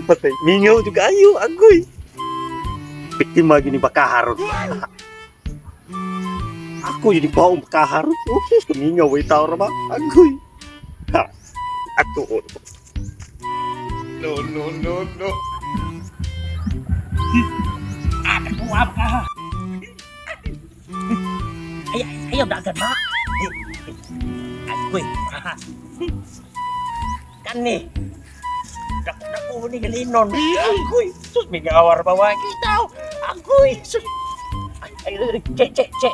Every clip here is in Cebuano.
Patay, mingaw juga ayo, agoy. Biktima gini bakaharot. Ako jadi baong bakaharot. Oh, sus, mingaw ay tao ba? Agoy. Ha, ato. No, no, no, no. Ah, nagbuha ka. Ay, ayaw dagan ba? Agoy. Kani. Dako ni galinon. Agoy, sus mingawar ba wa kita. Agoy, sus. Ay, che che che.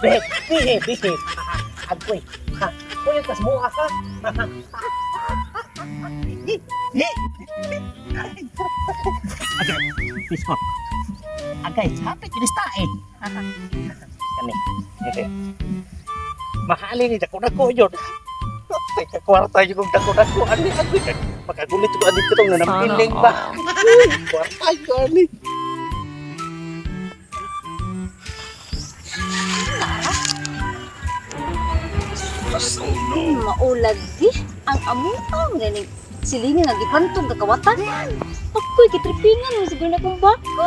Bihe, bihe. Agoy. Ha, kuya tas mo ka. Agay, piso. Agay, hapit kinista eh. Kani. Mahali ni dako dako yun. Ay, kwarta yun kung dako dako ani agoy. Makagulit ko ani katong nanampiling ba. Kwarta yun ani. Maulagi ang amuang ganing silingan nga gipantong kakawatan. Ako'y gitripingan mo siguro na kong baka.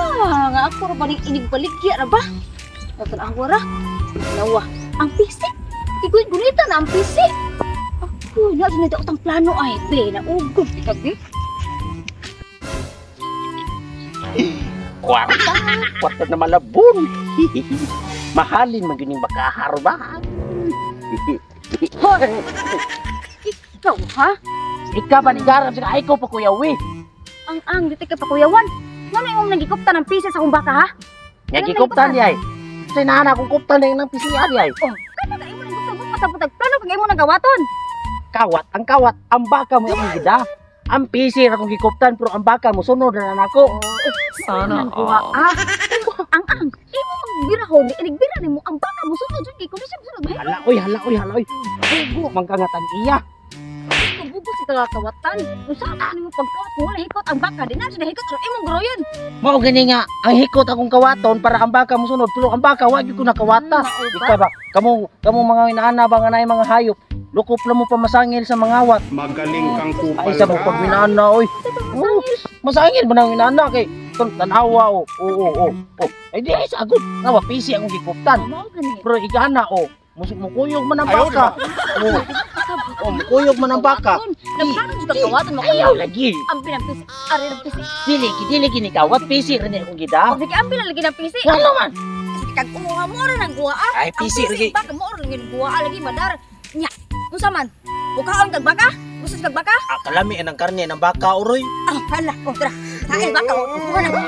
Nga ako ra ba ning inigbaligya ra ba? Natanawa ra. Nawa, ang pisi. Iguit-gunita na ang pisi. Ako, na na daot ang plano ay be na ugom kabi. Kwarta, kwarta na malabon. Mahalin man gyud ning bakahar ba. Hoy. Ikaw ha? Ikaw ba ni garam sa ay ko pa kuya wi. Ang dito ka pakuyawan. Ngano imong nagikuptan ang pisi sa akong baka ha? Nagikuptan di ay. Say nana akong kuptan na ng pisi di ay. Oh, kana ka imo nang guptan patag plano kag imo nang gawaton. Kawat, ang kawat, ang baka mo akong gida. Ang pisi ra akong gikuptan pero ang baka mo sunod na nako. Sana all. Ah, ang imo mang birahon, inigbira nimo ang baka mo sunod jud kay kumisip sunod ba? Hala oy, hala oy, hala oy. Bugo man ka nga tag-iya. Bugo sa kawatan. Unsa ka nimo pagkawat kung wala hikot ang baka, di na jud hikot pero imong groyon. Mao gani nga ang hikot akong kawaton para ang baka mo sunod pero ang baka wa gyud ko nakawata. Ika ba kamo kamo mga inaana ba nga naay mga hayop, lukop lang mo pamasangil sa mga wat. Magaling kang kupal. Ay sa mo pag inaana oy. Masangil ba nang inaana kay tanawa o. Oo oo oo. Ay di ay sagot. Nawa pisi akong gikuptan. Pero igana o. Mukuyog man ang baka. Oo. Oh, mukuyog man ang baka. Nagplano jud kang kawaton mo. Ayaw lagi. Ampi ng pisi. Ari ng pisi. Dili dili gini kawat pisi rin akong gida. Sige ampi na lagi ng pisi. Ngano man? Sige kag umuha mo ra nang guwa. Ay pisi lagi. Baka mo ra nang guwa lagi madar. Nya. Unsa man? Bukaon kag baka? Gusto kag baka? Ah, kalami ang karne ng baka uroy. Ah, hala. Oh, tara. Kain baka. Kuha na.